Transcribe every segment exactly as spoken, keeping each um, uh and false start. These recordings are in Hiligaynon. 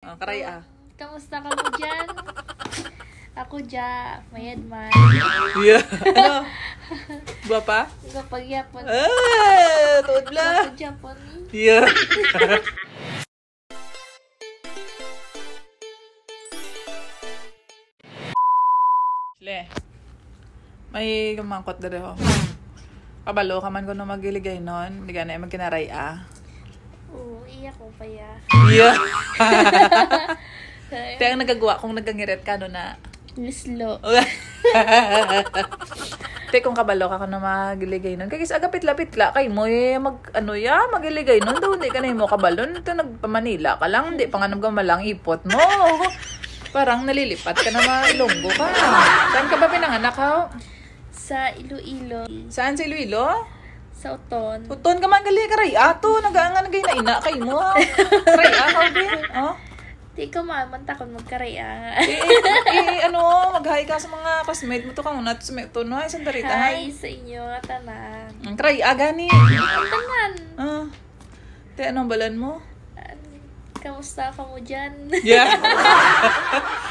Oh, karay, ah. Kamusta ka mo dyan? Ako dya, mayad man. Yeah. Ano? Guwapa? Guwapa gyapon. Ah, tuod la. Guwapa gyapon. Yeah. Le. May kumangkot diri, ho. Kabalo ka man kuno maghiligaynon, di gani magkinaray-a. Oo, iya ko pa ya. Yeah. Te, ang nagagwa kung nagangirit ka, no, na. Mislo. Te, kung kabalo ka kuno maghiligaynon. Kay kis-a gapitla-pitla kay mo, eh, mag, ano ya, maghiligaynon daw, hindi ka na mo kabalon. Ito, nagpa-Manila ka lang, hindi pa nga nagmamalang ipot mo. Parang nalilipat ka na, ma-Ilonggo ka. Saan ka ba pinanganak, ha? Sa Iloilo. Saan sa Iloilo? Sa Uton. Uton ka man gali, karay-a to. Nagaangan na gay na ina kay mo, ha? Karay-a ka, be. Oh? Di ka man, man takon magkaray-a. Eh, eh, eh, ano, mag-hi ka sa mga classmate mo to, kang unat sa may Uton, ha? Isang darita, ha? Hi sa inyo nga tanan. Ang karay-a, gani. Ang tanan. Ah. Te, anong balan mo? An-, kamusta ka mo dyan? Yeah.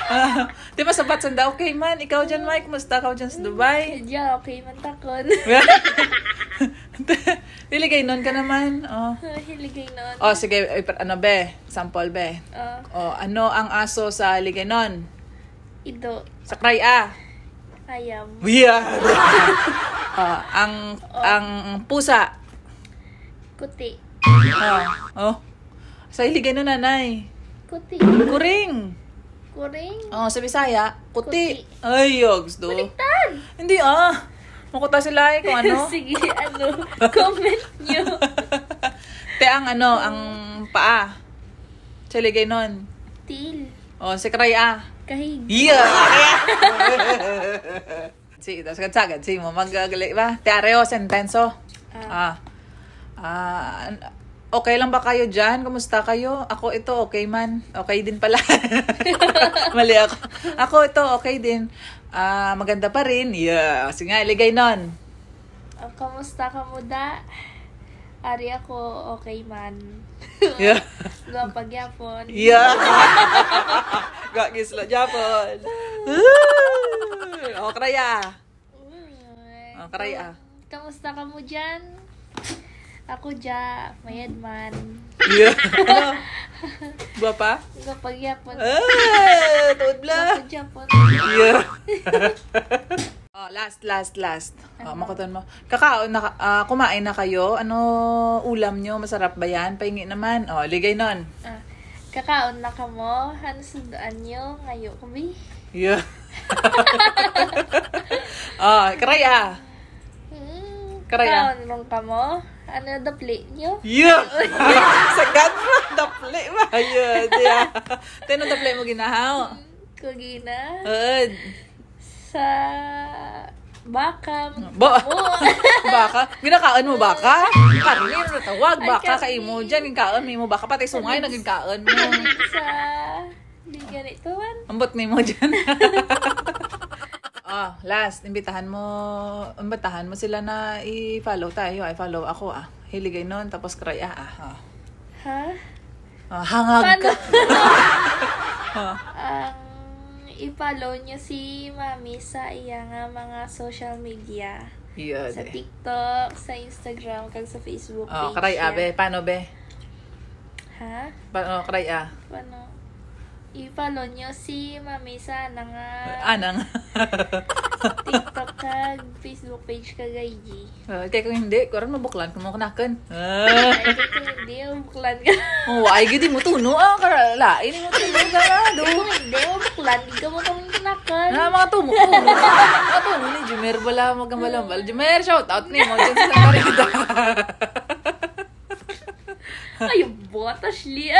Ah, di ba, sabat sanda, okay man. Ikaw dyan, Mike, kumusta ka dyan sa Dubai? Dyan, okay man takon. Hiligaynon ka naman. Oh. Hiligaynon. Oh, sige, eh, per-, ano, be? Sample, be. Ah. Oh, ano ang aso sa Hiligaynon? Ido. Sa karay-a? Ayam. Yeah. Oh, ang, Oh. ang pusa? Kuti. Oh, oh. Sa Hiligaynon, nanay? Kuti. Kuring. Kuring? Oh, sa Bisaya, kuti. Kuti. Ay, yogs do. Baliktad. Hindi, ah. Makuta sila, eh, kung ano. Sige, ano, comment nyo. Te, ang ano, ang paa. Sa Hiligaynon. Til. Oh, sa karay-a. Kahig. Yeah. Si, tas sagad-sagad, si mo, mag-, gali ba? Te, areo, sentenso. Ah. Ah. Ah, an-, okay lang ba kayo dyan? Kumusta kayo? Ako ito, okay man. Okay din pala. Mali ako. Ako ito, okay din. Ah, maganda pa rin. Yeah. Sige nga, Hiligaynon. Ah, kamusta ka mo, da? Ari ako, okay man. Yeah. Guwapa gyapon. Yeah. Gwa gisla gyapon. Oh, karay-a. Uy. Oh, karay-a. Kam-, kamusta ka mo dyan? Ako dya, mayad man. Yeah. Ano? Guwapa? Guwapa gyapon. Ah, tuod la. Guwapa gyapon. Yeah. Oh, last, last, last. Oh, ano? Makuton mo. Kakaon na ka-, ah, kumain na kayo? Ano ulam nyo? Masarap ba yan? Pahingi naman. Oh, Hiligaynon. Ah, kakaon na ka mo? Ano sundoan nyo? Ngayo ko, bi? Yeah. Oh, karay-a. Hmm, karay-a. Kaon rong ka mo? Ano dapli nyo? Yeah. Sa gat mo, dapli ba? Yeah, yeah. Tino dapli mo ginahaw? Hmm, kugina. Good. Sa baka, Ba-, magtabo. Baka? Ginakaon mo baka? Karne na tawag. Ay, baka karne. Kay imo dyan, ginkaon mo, imo baka, pati sungay na ginkaon mo. Karne sa, di ganito man. Ambot nimo dyan. Oh, last, imbitahan mo, imbitahan mo sila na i-follow tayo. Ay, follow ako, ah. Hiligaynon, tapos karay-a, ah. Oh. Ha? Ah, hangag ka. Paano? Oh. Ang i-follow nyo si Mami sa iya nga mga social media. Iya, sa de. TikTok, sa Instagram, kag sa Facebook page niya. Oh, karay-a, be. Paano, be? Ha? Paano, karay-a? Paano? I-follow nyo si Mami sa ana nga Ana nga. TikTok kag Facebook page kag I G. Ah, kay kung hindi, kuwan, mabuklan ko mo kanakan. Ah. Ay, kay kung hindi, mabuklan ka. Oh, ay, gid mo tuno, ah, kara-, lain mo tuno ka na, do. Kung hindi, mabuklan, di ka mo kami kanakan. Ah, mga tumo, tumo. Mga tumo ni Jumer, bala, magambal-ambal. Jumer, shout out ni mo, dyan sa Santa Rita. Ay, botas, Lia.